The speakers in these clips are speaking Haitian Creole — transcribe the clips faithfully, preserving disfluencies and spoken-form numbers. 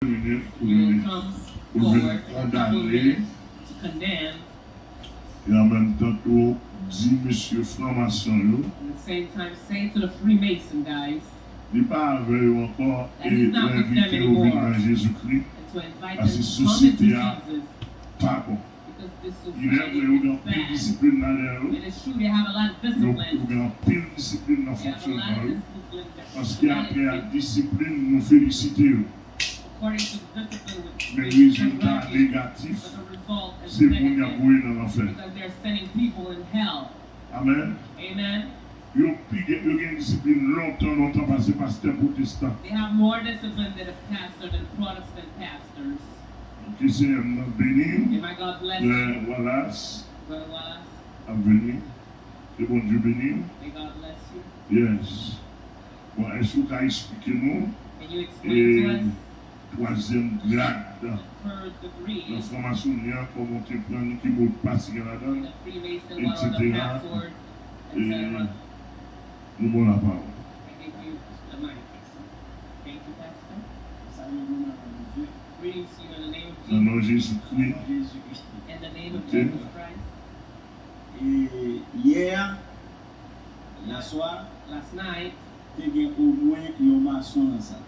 minit pou li, pou l vin kondane, e an menm tan tou di mesye franmason yo, li pa avè yo ankò e envite yo vin nan Jezikri, paske sosyete a pa bon. Li vrè, yo gen anpil disiplin ladan yo. Yo, yo gen anpil disiplin nan fonksyònman yo. Paske apre a disiplin, nou felisite yo. Men rezilta negatif, se moun y ap voye nan lanfè. Amèn. Yo pi gen, yo gen disiplin lontan, lontan pase pastè pwotestan. Ke Senyè m nan beni w, Frè Wallace. Ap vini. Ke Bondye beni w. Yes. Bon, èske w ka eksplike nou e twazyèm grad nan franmasoni an, kòman w te pran li, ki modpas ki gen ladan l, etsetera? E nou ba w lapawòl. Nan non Jezikri. Ok. E yè a, yè swa, te gen omwen yon mason nan sal la.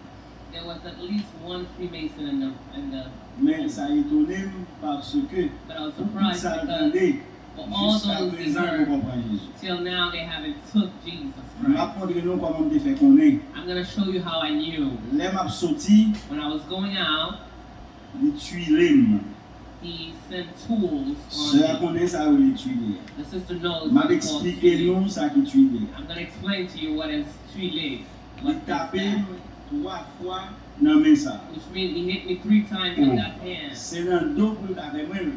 Men sa etone m paske pou tout sa l tande, jiska prezan yo poko pran Jezi. M ap montre nou kòman m te fè konnen. Lè m ap soti, li twile m. Sè a konnen sa yo rele twile a. M ap eksplike nou sa ki twile a. Li tape m twa fwa nan men sa. Se nan do pou l ta fè mwen l.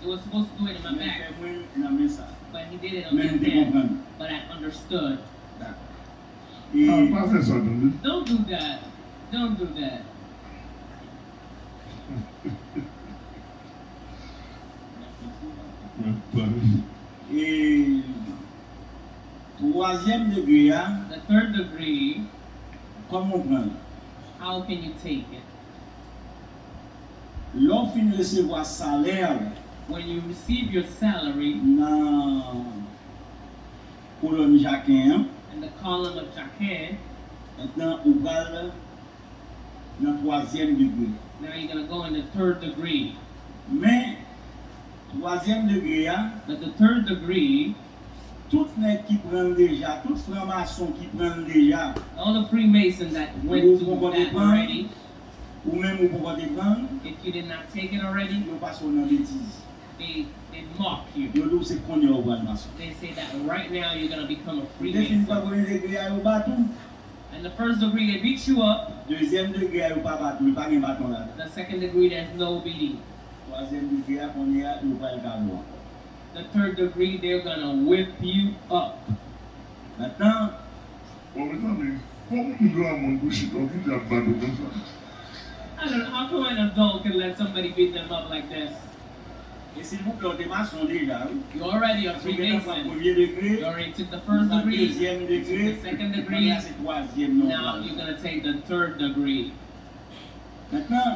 Men l fè mwen l nan men sa. Men m te konprann. Dakò. E pa fè sa, tande. E twazyèm degre a, kòman w pran l? Lè w fin resevwa salè w nan kolòn Jaken an, mentnan ou pral nan twazyèm degre. Men twazyèm degre a, tout nèg ki pran l deja, tout franmason ki pran l deja, ou poko te pran l, ou menm ou poko te pran l, yo pase w nan betiz. Yo di w se kounye a w pral mason. Ou te fin pran premye degre a, yo bat ou. Dezyèm degre a, yo pa bat ou, li pa gen baton ladan. Twazyèm degre a, kounye a, yo pral kale w ankò. Mentnan, bon, mezanmi, kòman yon granmoun pou chita w kite ap bat ou konsa? E silvouplè, w te mason deja, wi. Paske w gentan pran premye degre, ou pran dezyèm degre, kounye a se twazyèm nan w pral. Mentnan,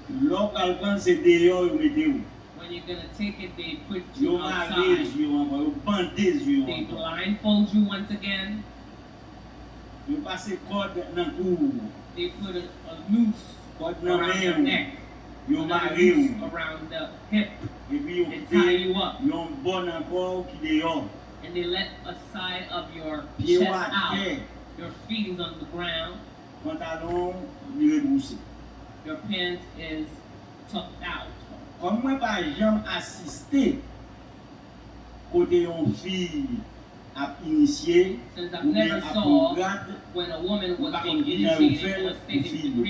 lè w pral pran l, se deyò yo mete w. Yo mare zye w ankò, yo bande zye w ankò. Yo pase kòd nan kou w. Kòd nan men w. Yo mare w. Epi yo kite yon bò nan kò w ki deyò. Pye w atè. Pantalon w li retwouse. Kòm mwen pa janm asiste kote yon fi ap inisye oubyen ap pran grad, m pa konn kijan yo fè l pou fi yo.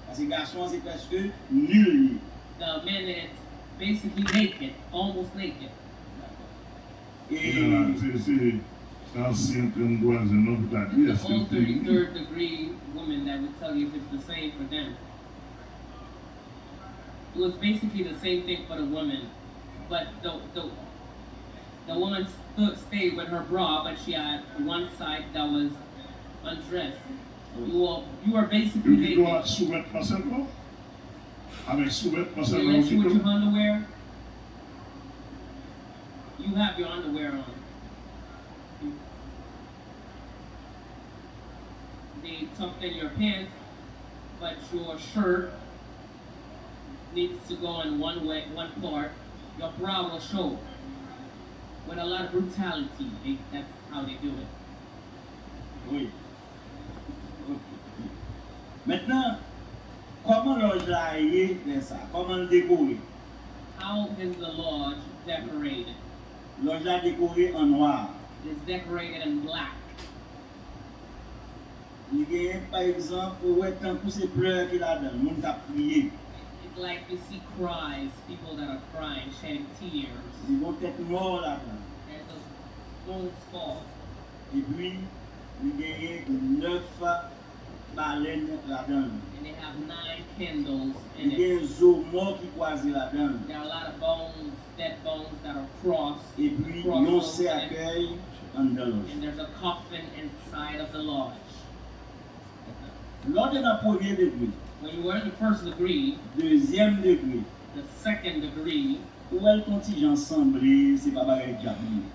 Paske gason an se prèske nil li ye. E se, se, se ansyen tranntwazyèm nan pou ta di èske l te nil. It was basically the same thing for the woman, but the the the woman st- stayed with her bra, but she had one side that was undressed. You are, you are basically naked. Yo gen dwa soumèt mwen sèlman. Avèk soumèt mwen sèlman yo kite w. Unless you wear your underwear, you have your underwear on. They tucked in your pants, but your shirt needs to go in one way, one part. Your bra will show. With a lot of brutality, they, that's how they do it. Wi. Ok. Mentnan, kòman lòj la ye lè sa? Kòman l dekore? How is the lodge decorated? Lòj la dekore an nwa. It is decorated in black. Li genyen, pa egzanp, ou wè tankou se plè ki ladan l, moun k ap kriye. It's like you see cries, people that are crying, shedding tears. Li gen yon tèt mò ladan l. There's a bone skull. Epi, li genyen nèf balèn ladan l. And they have nine candles in it. Li gen zo mò ki kwaze ladan l. There are a lot of bones, dead bones that are crossed. Epi, yon sèkèy anndan lòj. And there's a coffin inside of the lodge. Lè w te nan premye degre, when you were in the first degree, dezyèm degre, the second degree, ou wè l t on ti jan sanble se pa bagay dyab li ye.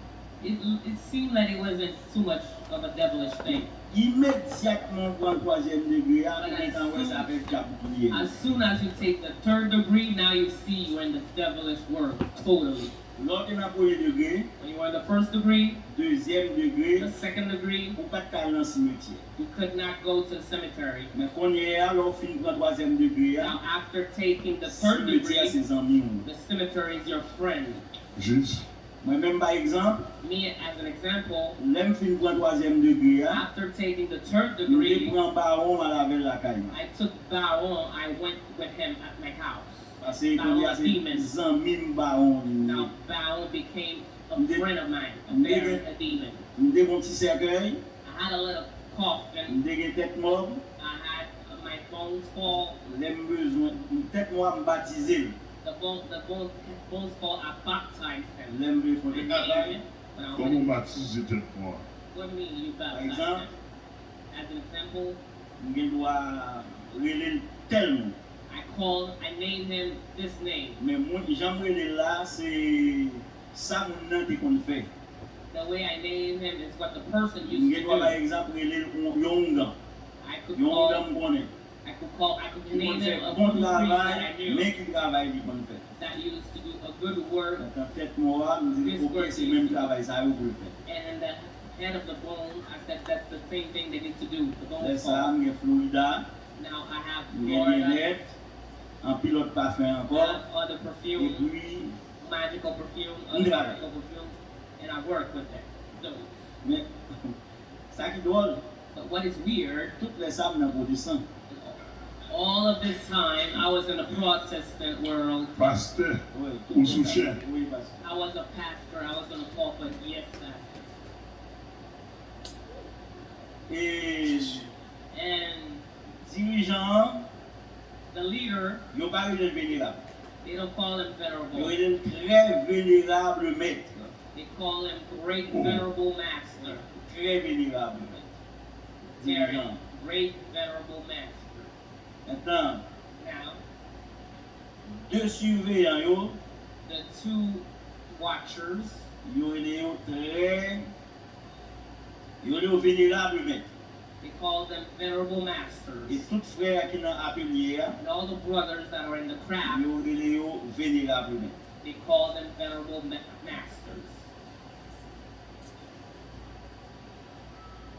It, it seemed that it wasn't too much of a devilish thing. Imedyatman w pran twazyèm degre a, ou gentan wè se avèk dyab li ye. As soon as you take the third degree, now you see you're in the devilish world totally. Lè w te nan premye degre, when you were in the first degree, dezyèm degre, the second degree, ou pa t ka al nan simetyè. You could not go to the cemetery. Men kounye a, lè w fin pran twazyèm degre a, now, after taking the third degree, simetyè se zanmi w. The cemetery is your friend. Jis. Mwen menm, pa egzanp, me, as an example, lè m fin pran twazyèm degre a, after taking the third degree, m te pran bawon m al avè l lakay mwen. I took Bawon, I went with him at my house. Paske kounye a se zanmi m bawon li ye. Now, Bawon became a friend of mine, a demon. M te gen yon ti sèkèy. I had a little coffin. M te gen tèt mò m. I had, uh, my bones fall. Lè m bezwen, tèt mò a m batize l. The bone, the bone, bones fall, I baptized him. Lè m vle fè yon travay. Kòman w batize tèt mò a? What mean you baptize him? Pa egzanp, as an example, m gen dwa rele l tèl non. I call, I name him this name. Men moun, jan m rele l la, se sa moun nan te konn fè. The way I name him is what the person used to do. M gen dwa, pa egzanp, rele l yon, yon oungan. I could call, yon oungan m konnen. I could call, I could name him a good priest that I knew. Ki konn fè bon travay, men ki travay li konn fè. That used to do a good work. Nan tèt mò a, m di l, ok, se menm travay sa yo pou l fè. And in the head of the bone, I said, "That's the same thing they need to do, the bones fall." Lè sa a, m gen Florida, m gen Bennett, anpil lòt pafen ankò, epi m travay. Now I have Florida, I have other perfume, magical perfume, other magical perfume, and I work with that, those. Men, sa ki dwòl, but what is weird, tout lè sa a m nan pwotesan. All of this time, I was in a Protestant world. Pastè, ou sou chè. Wi, pastè. I was a pastor, I was in a pulpit, yes, pastor. E And dirijan an, the leader, yo pa rele l venerab. They don't call him venerable. Yo rele l très vénérable maître. They call him great venerable master. Très vénérable maître. Dirijan an. Very great venerable master. Mentnan, now, de siveyan yo, the two watchers, yo rele yo très, yo rele yo vénérable maître. They call them venerable masters. E tout frè ki nan atelye a, and all the brothers that are in the craft, yo rele yo vénérable maître. They call them venerable ma-, masters.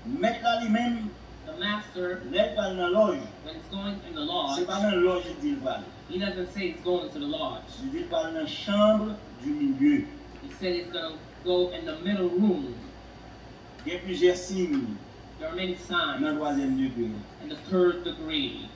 Mèt la li menm, the master, lè l pral nan lòj, when he's going in the lodge, se pa nan lòj li di l prale. He doesn't say he's going to the lodge. Li di l pral nan chambre du milieu. He said he's gonna go in the middle room. Gen plizyè siy nan twazyèm degre a. There are many signs in the third degree.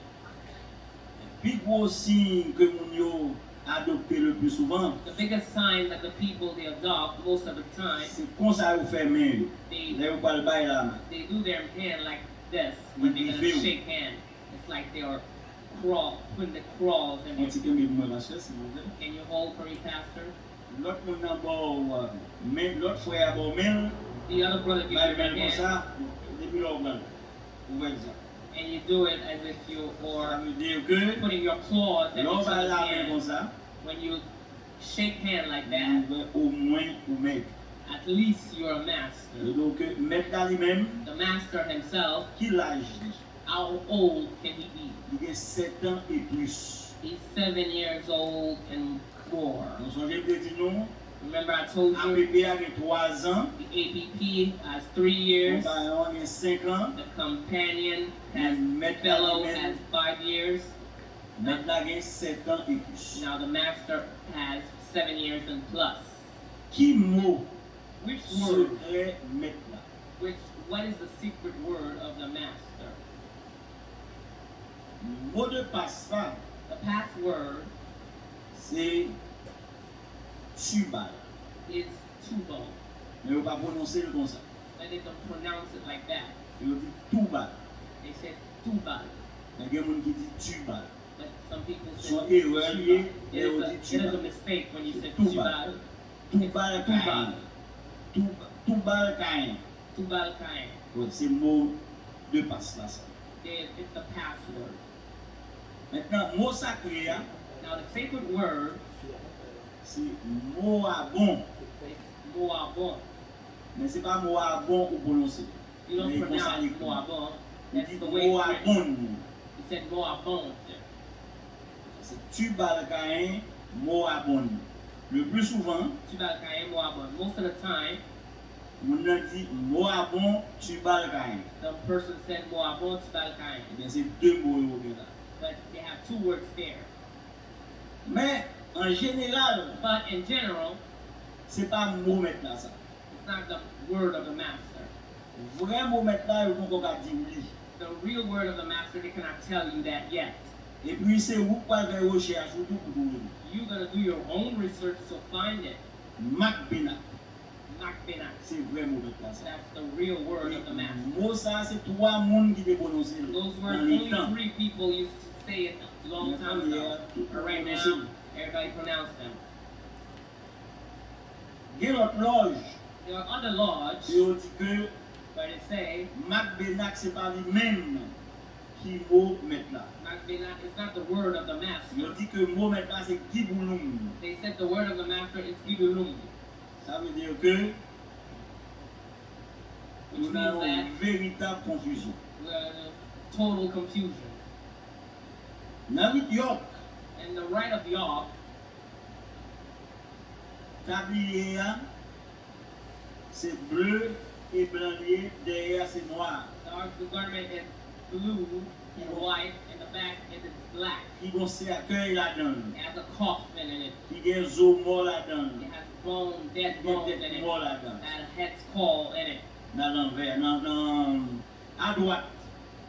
Pi gwo siy ke moun yo adopte le pli souvan, the biggest sign that the people they adopt most of the time, se konsa yo fè men yo, they, lè yo pral bay lamen, they do their hand like this when they're gonna shake hand. It's like they are crawl, putting the claws in. Fon ti kenbe pou mwen, pastè, silvouplè. Can you hold for me, Pastor? Lòt moun nan ba w, men, lòt frè a ba w men l, bay men l konsa, depi lè w pran l, ou fè l sa. And you do it as if you Sa are vle di ke putting your claws at lè w each bay other's lamen hand. Konsa, When you shake hand like ou that, wè omwen ou mèt. At least you're a master. Donk, mèt la li menm, The master himself, ki laj li? How old can he be? Li gen sèt an e plis. He's seven years old and more. Nou sonje m te di nou, Remember, I told you A P P a gen twa zan, the A P P has three years, konpayon an gen senk an, the companion men has mèt la fellow li menm, has five years. Mèt la gen sèt an e plis. Now the master has seven years and plus. Ki mo Which word? Sekrè mèt la? Which what is the secret word of the master? Mo de pas la, The password se Tubal. Is Tubal. Men yo pa pwononse l konsa. But they don't pronounce it like that. Yo di Toubal. They said Tubal. Men gen moun ki di Tubal. But some people Se yon say erè l ye, Tubal. lè It yo is di a, it is a Tubal. Mistake when you say Tubal. Tubal. Toubal It's Kayen. Tubal. Toub- Toubal Kayen. Tubal Kayen. Bon, se mo de pas la sa. There is the password. Mentnan, mo sakre a, Now the sacred word se Mowabon. is Moabon. Men se pa Mowabon ou pwononse. You don't Men e konsa li pronounce ekri. Moabon. Ou That's di the way it's written. Mowabon. He said Moabon. Se Tubal Kayen, Mowabon. Le plus souvent, Tubal Kayen, Moabon. Most of the time, moun nan di Mowabon, Tubal Kayen. the person said Moabon, Tubal Kayen. Ebyen, se de mo yo gen la. But they have two words there. Men, an jeneral, But in general, se pa mo mèt la sa. it's not the word of the master. Vrè mo mèt la, yo poko ka di w li. The real word of the master, they cannot tell you that yet. Epi se ou k pral fè rechèch ou tou pou twouve li. You're going to do your own research to find it. Makbenak, Makbenak. Se vrè mo mèt la sa. That's the real word of the master. Mo sa se twa moun ki te pwononse l Those nan words, only letan. Three people used to say it a long Men time kounye ago. a, tout But right moun now, pwononse. Everybody pronounce them. Gen lòt lòj There are other lodges ke yo di ke where they say Makbenak se pa li menm ki mo mèt la. Makbenak is not the word of the master. Yo di ke mo mèt la se Gibouloum. They said the word of the master is Gibulum. Sa vle di ke Which nou nan means yon that veritab konfizyon. We're in a total confusion. Nan rit Yòk, In the rite of Yawk, tabliye a se ble e blan li ye, dèyè a se nwa. the ark, the garment is blue and white, and the back is black. Ki gon sèkèy ladan l, It has a coffin in it. Ki gen zo mò ladan l, It has bone, Ki dead gen bones in tèt it. mò ladan l. It has a head skull in it. Nan lanvè, nan, nan adwat,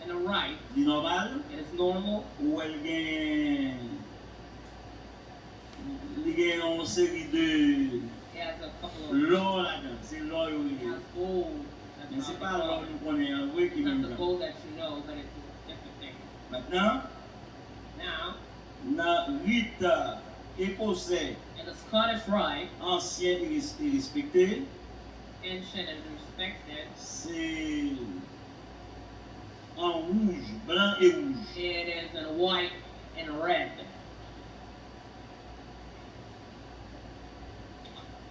In the right, li nòmal, it is normal. Ou wè l gen, li gen yon seri de It has a couple of. Lò ladan l, se lò yo It rele. Has gold. That's Men se how pa they lò call it. nou konnen an vre ki It's not menm the jan. Gold that you know, but it's a different thing. Mentnan, Now, nan rit Ekosè in the Scottish Rite, ansyen e res- e respekte, ancient and respected, se an wouj, blan e wouj. It is in white and red.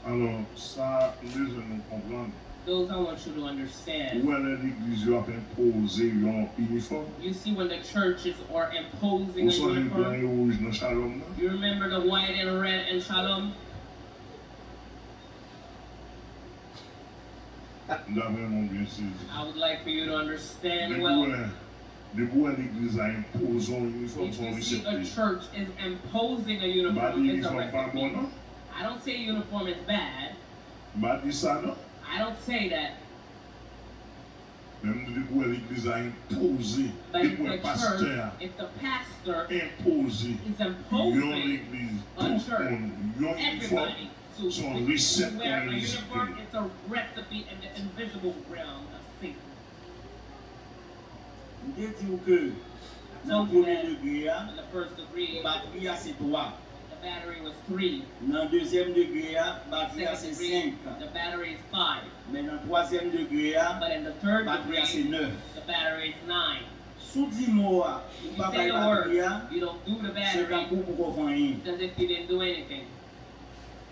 Alò, sa m bezwen nou konprann. Those I want you to understand. Ou wè lè legliz yo ap enpoze yon inifòm? You see, when the churches are imposing Ou a sonje blan uniform, e wouj nan Shalom nan? You remember the white and red in Shalom? M ta renmen w byen sezi. I would like for you to understand Depi w well. Wè, depi w wè legliz la enpoze yon inifòm, If se yon you see a resèt. Church is imposing a M pa uniform, di it's a inifòm pa bon recipe. Non. I don't say uniform is bad. M pa di sa non. I don't say that. Men m di depi w wè legliz la enpoze, But depi if w wè the pastè church, a if the pastor enpoze is yon imposing legliz, a tout church, moun, yon inifòm, everybody to, se yon resèt to wear nan a legliz uniform, li. It's a recipe in the invisible realm of Satan. M te di w ke nan premye degre a, In the first degree, batri a se twa. The battery was three. Nan dezyèm degre a, batri a se Second degree, senk. The battery is five. Men nan twazyèm degre a, But in the third batri a se degree, nèf. The battery is nine. Ou di mò a, ou You pa say bay the batri word, a, you don't do the se battery, tankou ou poko fè anyen. It's as if you didn't do anything.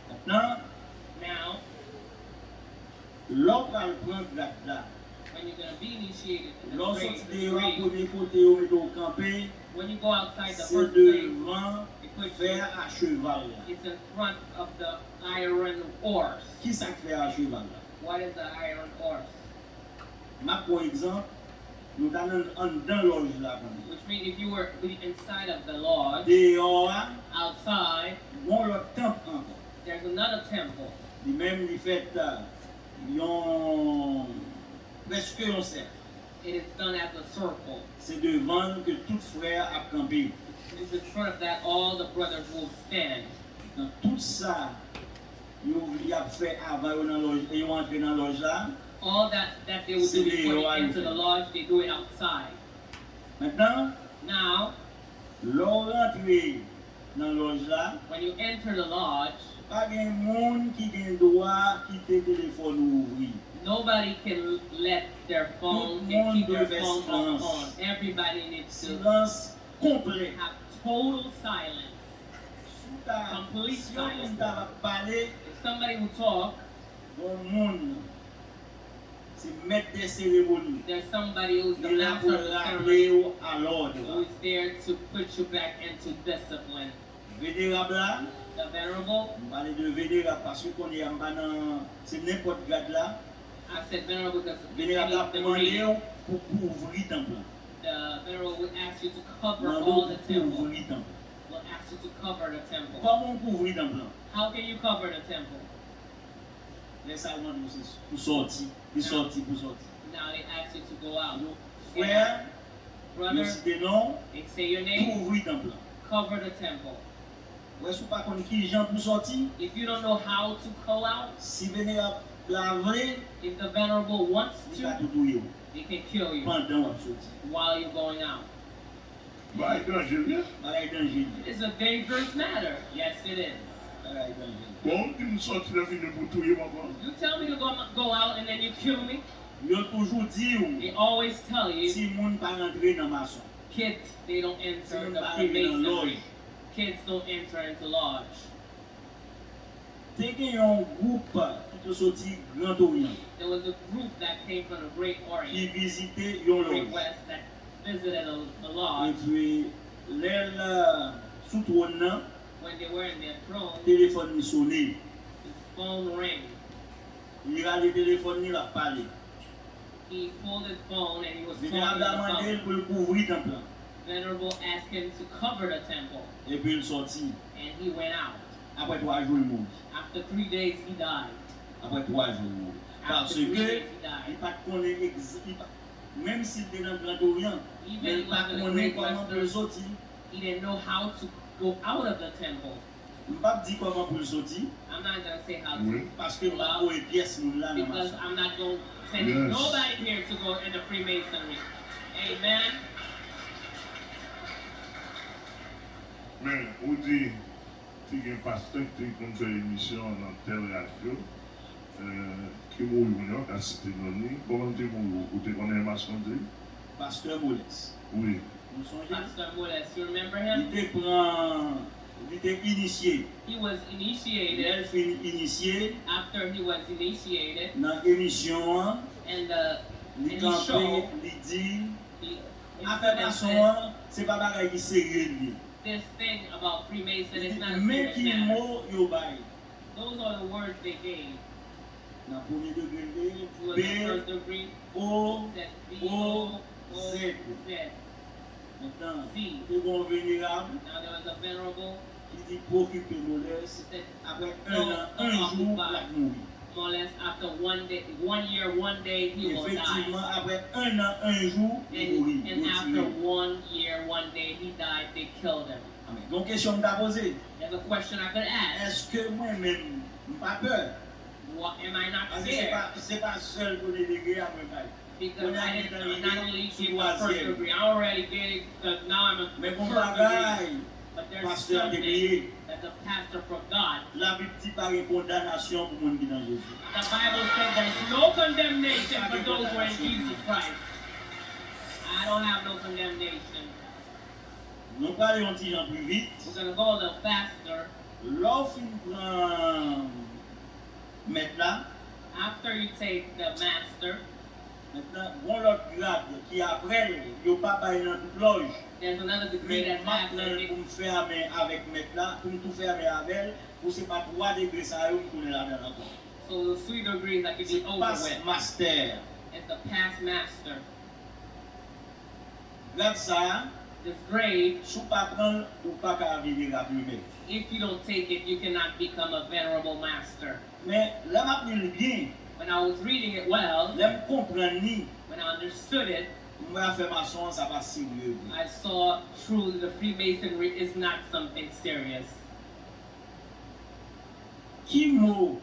Mentnan, Now, lè w pral pran grad la, when you're going to be initiated in lè w the soti grade, deyò a, grade, premye kote yo mete w kanpe, when you go outside the se first place, devan they put fè you, a cheval la. It's in front of the iron horse. Kisa k fè a cheval la? What is the iron horse? M ap pran egzanp, nou ta nan anndan lòj la kounye a. Which means if you were be inside of the lodge, Deyò a, outside, gon lòt tanp ankò. There's another temple. Li menm li fèt, uh, yon, prèske yon sèk. It is done as a circle. Se devan l ke tout frè ap kanpe. It's in front of that all the brothers will stand. Nan tout sa yo, y ap fè avan yo nan lòj, yo antre nan lòj la, All that, that they would do before they enter the lodge, they do it outside. Mentnan, Now, lè w rantre nan lòj la, when you enter the lodge, pa gen moun ki gen dwa kite telefòn ou ouvri. Nobody can let their phone, can keep their phone on. Everybody needs to Silans konplè. Have total silence. Si w ta, si yon moun ta va pale, If somebody will talk, yon moun, se mèt de seremoni. There's somebody who's the Li la pou master of the raple ceremony, w a lòd. Who is there to put you back into discipline. Venerab la, The venerable, m pale de venerab paske kounye a m pa nan, se nenpòt grad la. I said venerable because Venerab la any ap mande degree, w pou kouvri tanp lan. The venerable will ask you to cover Mande all w the pou temple. Kouvri tanp lan. Will ask you to cover the temple. Kòman w kouvri tanp lan? How can you cover the temple? Lè sa yo mande w se pou sòti. Li sòti pou sòti. Now they ask you to go out. Frè, Brother, yo site non, they say your name. Kouvri tanp lan. Cover the temple. Wè, si w pa konn kijan pou sòti, If you don't know how to go out, si venerab la vle, if the venerable wants li ka to, tou touye w they can kill you pandan w ap sòti. While you're going out. Bagay danje, wi. Bagay danje. It is a dangerous matter. Yes, it is. Bagay danje. Bon, ou di m sòti lè fini pou touye m ankò. You tell me to go, go out and then you kill me. Yo toujou di w, They always tell you timoun pa rantre nan mason. Kids, they don't enter Timoun the pa rantre nan lòj. Freemasonry. Kids don't enter into lodge. Te gen yon gwoup ki te soti Grand Orient There was a group that came from the Great ki Orient, vizite yon Great lòj. West, that visited a, a lodge. Epi lè l, uh, sou twòn nan, When they were in their throne, telefòn li sone. His phone rang. Li rale telefòn li, l ap pale. He pulled his phone and he was Venerab la talking mande about l pou l kouvri tanp lan. Venerable asked him to cover the temple, Epi l sòti. And he went out. Apre twa jou, l mouri. After three days, he died. Apre twa jou, l mouri. After Paske three days, he died. Li pa t konnen egz- li pa, menm si l te nan Grand Orient, men li pa t konnen kòman pou l soti. He didn't know how to go out of the temple. M p ap di kòman pou l soti. I'm not gonna say how to Wi. Paske m p ap voye pyès moun la nan Because mason. I'm not gonna send nobody here to go in the Freemasonry. Amen. Men, ou di, te gen pastè ki te konn fè emisyon nan tèl radyo, eh, ki mouri, mwen pa ka site non li. Kòman l te mouri? Ou te konnen mas konn di? Pastè Moles. Wi. Nou sonje? Pastor Moles, you remember Li him? Te pran, li te inisye. He was Lè initiated. l fin inisye, After he was initiated, nan emisyon an, and the li and he kanpe, showed li di, he, he afè said mason an, se pa bagay ki serye l ye. This thing about Freemason Li is di, not a men serious ki matter. Mo yo bay. Those are the words they gave. Nan premye degre, li He was B, the first degree. O, Said B O, O O Z. Z. Mentnan, Z. te gen yon venerab Now there was a venerable ki di pwokipe Moles, He said, apre en an, en jou, l ap mouri. Moles, after one day, one year, one day, he will die. Efektivman, apre en an, en jou, li mouri. And, and after one year, one day, he died, they killed him. Amèn. Yon kesyon m ta poze. There's a question I could ask. Èske mwen menm, m pa pè? What, am I not Paske se scared? Pa, se pa sèl premye degre a mwen bay. Because I didn't, I not only give the first degree, I already gave, because now I'm a Men gon first degree. Bagay But there's pastè a te something bliye. That the pastor forgot. Labib di pa gen kondanasyon pou moun ki nan Jezi. The Bible said there's no condemnation for those who are in Jesus Christ. I I don't have no condemnation. Nou prale yon ti jan pli vit. We're going to go a little faster. Lè w fin pran mèt la, After you take the master, mentnan, gon lòt grad ki apre l, yo pa bay nan tout lòj. There's another degree Men that's m ap pran after l it. Pou m fèmen avèk mèt la, pou m tou fèmen avè l, pou se pa twa degre sa yo m tounen ladan l ankò. So the three degrees that could Se be over pas with. Master. It's the past master. Grad sa a, This grade, si w pa pran l, ou pa ka venerab li menm. If you don't take it, you cannot become a venerable master. Men lè m ap li l byen, When I was reading it well, lè m konprann li, when I understood it, m wè afè mason an sa pa serye vre. I saw truly the Freemasonry is not something serious. Ki mo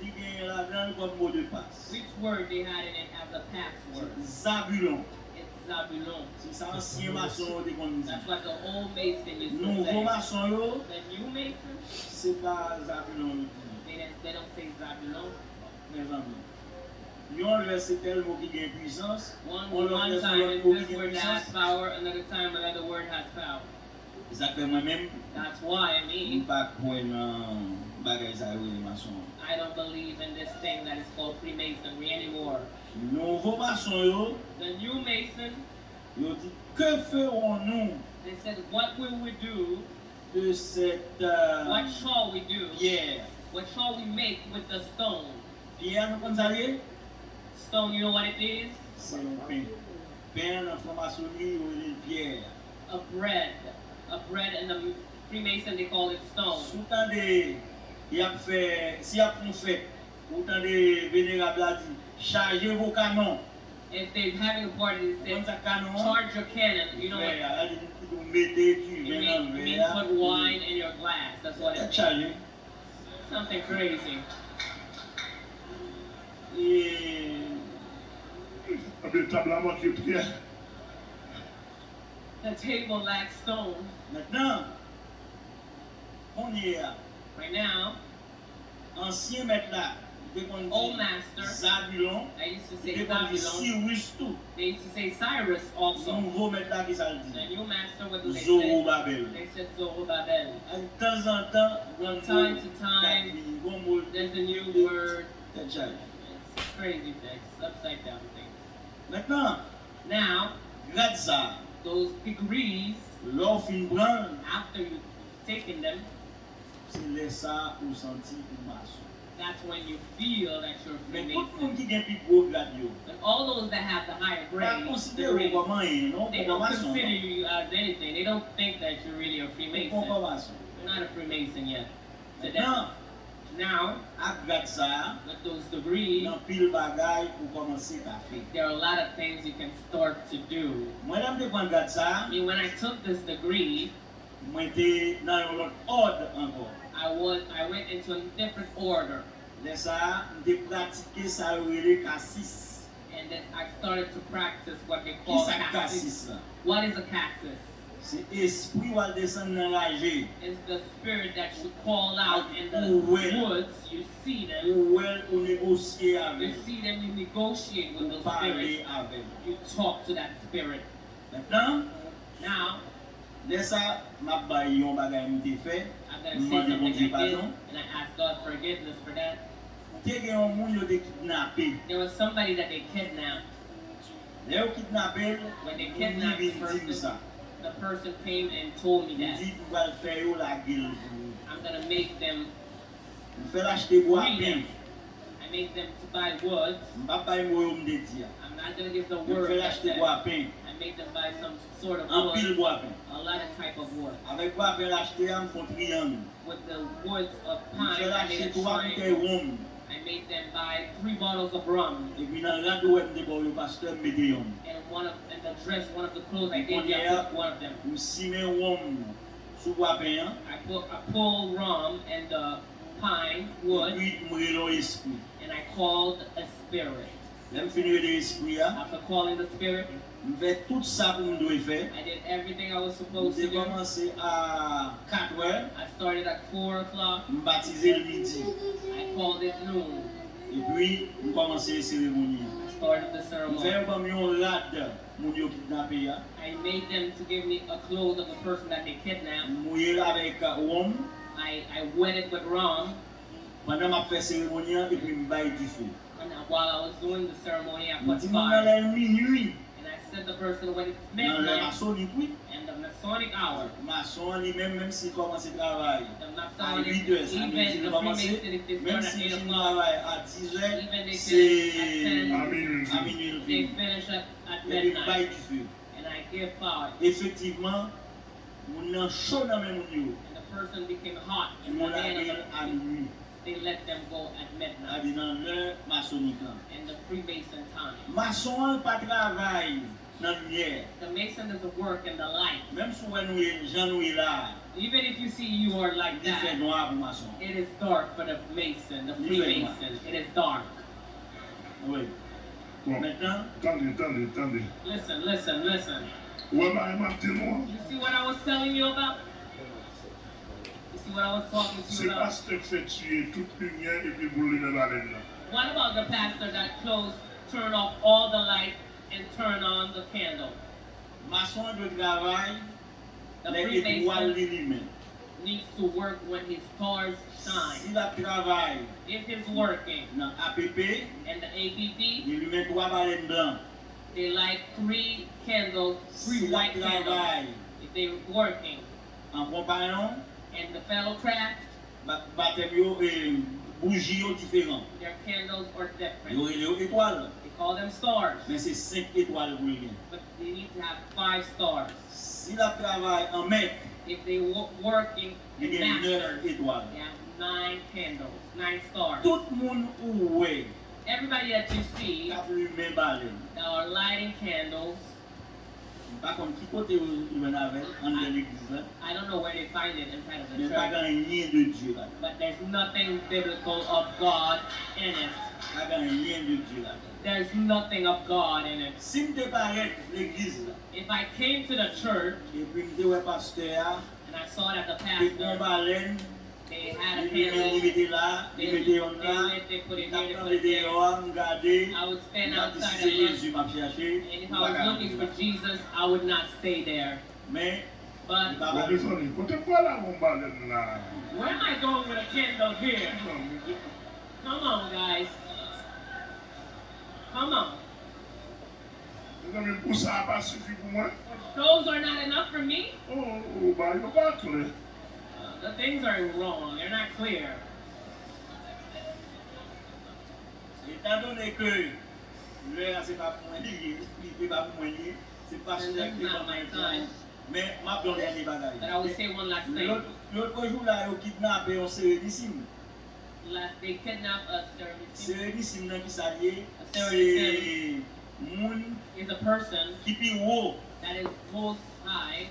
li genyen ladan l kòm mo de pas? Which word they had in it as a password? Zabilon. It's Zabulon. Se sa ansyen mason yo te konn di. That's what the old Mason used to Nouvo say. Mason yo, The new Mason, se pa Zabilon yo di. They don't, they don't say Zabulon. Mezanmi, yon lè se tèl mo ki gen pwisans, One, yon lòt one lè se time lòt it's mo ki this gen word that has pwisans. Power, another time another word has power. Se sa k fè mwen menm, That's why m me, pa kwè nan bagay sa yo rele mason an. I don't believe in this thing that is called Freemasonry anymore. Nouvo Mason yo, The new Mason, yo di, que ferons-nous They said, "What will we do? de cette euh, What shall we do? pierre? What shall we make with the stone?" Pierre, nou konn sa l ye? Stone, you know what it is? Se yon pen. Pen nan franmasoni yo rele l pierre. A bread. A bread in the Freemason, they call it stone. Si w tande y ap fè, si y ap fè yon fèt, ou tande venerab la di, chaje vos canons. If they're having a party, Ou they konn say, sa k kanon an? "Charge your cannon." You know Vè what? A, la di ou mete It diven means, nan it vè means a. put wine in your glass. That's what it Tèt means. Chaje. Something crazy. E Anben tab la manke pyè. The table lacks stone. mentnan, kounye a, Right now, ansyen mèt la, li te konn Old di master. Zabilon, I used to li say te konn di Zabulon. Sirus tou. They used to say Cyrus also. Nouvo mèt la, ki sa l di? The new master, what do they say? Zorobabel. They said Zorobabel. Tanzantan, gon From mo time to k ap time, vini, gon mo There's a new de word. Tèt chaje. It's crazy things, upside down things. Mentnan, Now, grad sa a, those degrees, lè w fin pran l, after you've taken them, se lè sa a ou santi ou mason. that's when you feel that you're a Men tout moun Freemason. Ki gen pi gwo grad yo, And all those that have the higher pa grade, konsidere w degrees, kòm anyen, non, ou they poko don't mason, consider non. You as anything. They don't think that you're really a Ou poko Freemason. Mason. You're not a Freemason yet. Today. Mentnan, Now, ak grad sa a, with those degrees, nan pil bagay ou kòmanse ka fè. There are a lot of things you can start to do. Mwen, lè m te pran grad sa a, I mean, when I took this degree, mwen te nan yon lòt òd ankò. I was I went into a different order, Lè sa a, m te pratike sa yo rele kasis. And then I started to practice what they Ki call sa k cassis. Kasis la? What is a cassis? Se espri w al desann nan raje. It's the spirit that you call out in the Ou wè l. Woods. You see them. Ou wè l, ou negosye avè You l. See them. You negotiate with Ou those pale spirits. Avè l. You talk to that spirit. Mentnan, Now, lè sa, m ap bay yon bagay m te fè, I'm gonna m say mande something Bondye I did, padon. And I ask God forgiveness for that. Te gen yon moun yo te kidnape. There was somebody that they kidnapped. Lè yo kidnape l, When they moun li kidnapped the vin di m person, sa. The person came and told me Li that. Di m pral fè yo lage l pou ou. I'm gonna make them M fè l achte bwa free pen. Them. I make them to buy wood. M p ap bay mo yo m te di a. I'm not gonna give the Yo word fè l that achte said. Bwa pen. I make them buy some sort of Anpil wood. Bwa pen. A lot of type of wood. Avèk bwa pen l achte a, m fè yon triyang. With the woods of M fè pine, l I made achte a twa boutèy triangle. Wonm. I made them buy three bottles of rum. Epi nan rad ou wè m te ba w yo, pastè, m mete yon. And one of and the dress, one of the clothes I gave you, I took one of them. M simen Wonm sou bwa pen an. I put I pull rum and the pine wood. Epi m rele yon espri. And I called a spirit. Lè m fin rele espri a, After calling the spirit, m fè tout sa pou m dwe fè. I did everything I was M supposed te to do. Kòmanse a katrè. I started at four o'clock. M batize l midi. I called it noon. Epi, m kòmanse seremoni an. part of the M fè yo ban m yon rad moun yo kidnape a. I made them to give me a clothes of the person that they kidnapped. M mouye l avèk wonm. I, I wet it with rum. Pandan m ap fè seremoni an, epi m bay dife. And while I was doing the ceremony, I put fire. M di moun nan lè l minui. And I said the person when it's midnight. Nan lè masonik, wi. And the Masonic hour. Mason an li menm, menm si l kòmanse travay a uit è, sa vle di l kòmanse, menm si l fin travay a diz è, se a minui l fini. Epi m bay dife. Efektivman, moun nan cho nan men moun yo. Yo lage l a minui. Sa vle di nan lè masonik lan. Mason an pa travay nan limyè. The mason doesn't work in the light. Menm si w wè nou ye jan nou ye la a. Even if you see you are like that, li fè nwa pou mason an. It is dark for the mason, the Freemason. It is dark. Wi. Bon. Mentnan. Tande, tande, tande. Listen, listen, listen. Ou wè bagay m ap di nou an? You see what I was telling you about? You see what I was talking to you about? Se pastè k fè tiye tout limyè epi l boule nan balèn nan. What about the pastor that closed, turn off all the light and turn on the candle? Mason an dwe travay lè etwal li limen. Needs to work when his stars shine. Si l ap travay nan A P P, li limen twa balèn blan. They light three candles, three white candles. Si l ap travay an konpayon, batèm yo, bouji yo diferan. Yo rele yo etwal. Men se senk etwal pou l gen. Si l ap travay an mèt, li gen nèf etwal. Tout moun ou wè k ap limen balèn, m pa konn ki kote yo jwenn avè l anndan legliz la, men pa gen anyen de Dye ladan. Pa gen anyen de Dye ladan. Si m te parèt legliz la, epi m te wè pastè a, te gen yon balèn, li limen l, li mete la, li mete yonn la, m t ap kanpe deyò a, m gade, m t ap di si se Jezi m ap chache, m pa ka rete la. Men, li pa ba m. Bon, mezanmi, kote m prale ak yon balèn la? Mezanmi. Come on, guys. Come on. Mezanmi, pou sa a pa sifi pou mwen. Those are not enough for me. Oh, oh, bagay yo pa klè. The things are wrong. They're not clear. Etandone ke lè a se pa pou mwen li ye, li te pa pou mwen li ye, se pastè a ki te ban mwen tan. Men, m ap di yon dènye bagay. Lòt, lòt jou la, yo kidnape yon serenisim. Serenisim nan ki sa l ye? Se moun ki pi wo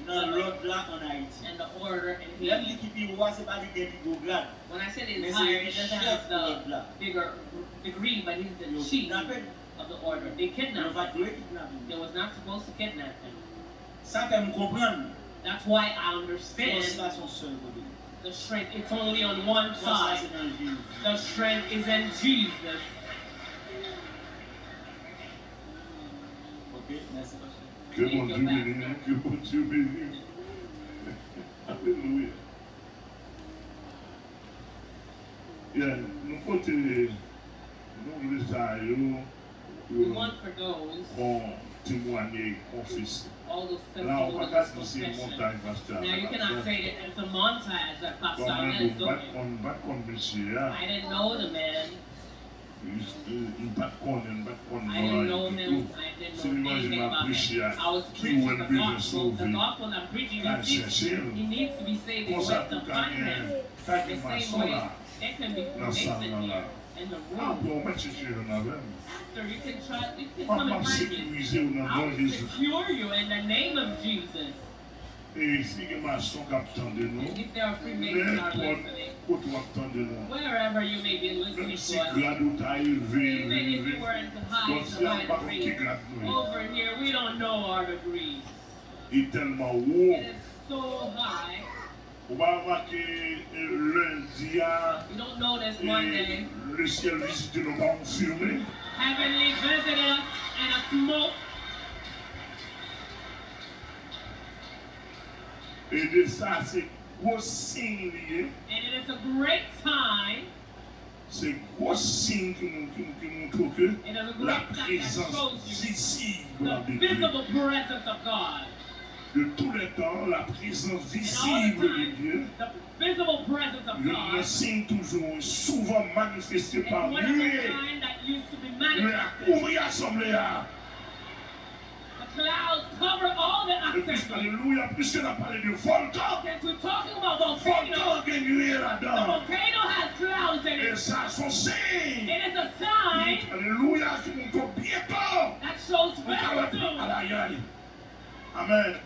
nan lòd la ann Ayiti. Lè m di ki pi wo a, se pa li gen pi gwo grad, men se li chèf lòd la. Yo kidnape l. Yo pa t dwe kidnape l. Sa fè m konprann fòs la se yon sèl kote. Fòs la se nan Jezi. Ok, mèsi pastè. Ke Bondye beni nou, ke Bondye beni nou. Alelouya. Yeah, nou pote, nou vle sa yo, yo, kon temwanye, konfese. La, ou pa ka di se montaj pastè Arnel ap fè. Kòm mwen di w, m pa t konn, m pa t konn mesye a. M pa t konnen, m pa t konn non a li ditou. Se levanjil m ap preche a ki ou wè m bezwen sove. K al chèche l. Konsa tou ka gen, ka gen mason la nan sal la la. Apre w mèt chèche jwenn avè m. M ap, m ap sekirize w nan non Jezi. E si gen mason k ap tande nou, nenpòt kote w ap tande nou, menm si grad ou ta elve, elve, elve, jodi a nou pa konn ki grad nou ye. Li tèlman wo. Ou pa remake, e, lendi a, e, lesyèl vizite nou pa yon fimen. Heavenly visitor and a smoke. E de sa, se gwo siy li ye. And it is a great sign. Se gwo siy ki, mou- ki, ki montre ke It is a la great sign that prezans shows you vizib the de Dye. Visible presence of God. De tous les temps, la présence And all the visible de time, Dieu, the visible presence of youn nan God siy toujou souvan manifeste is pa one of the nwit. Signs that used to be Nwit la manifested. Kouvri asanble a. The clouds cover all the E plis, assembly. Alelouya, piske n ap pale de vòlkan, Since we're talking about vòlkan volcanoes, gen nwit the ladan. Volcano has clouds in E it. Sa se yon siy. It is a sign Alelouya, ki montre byento. That shows Ou ka very wè soon. Ayayay. Amèn.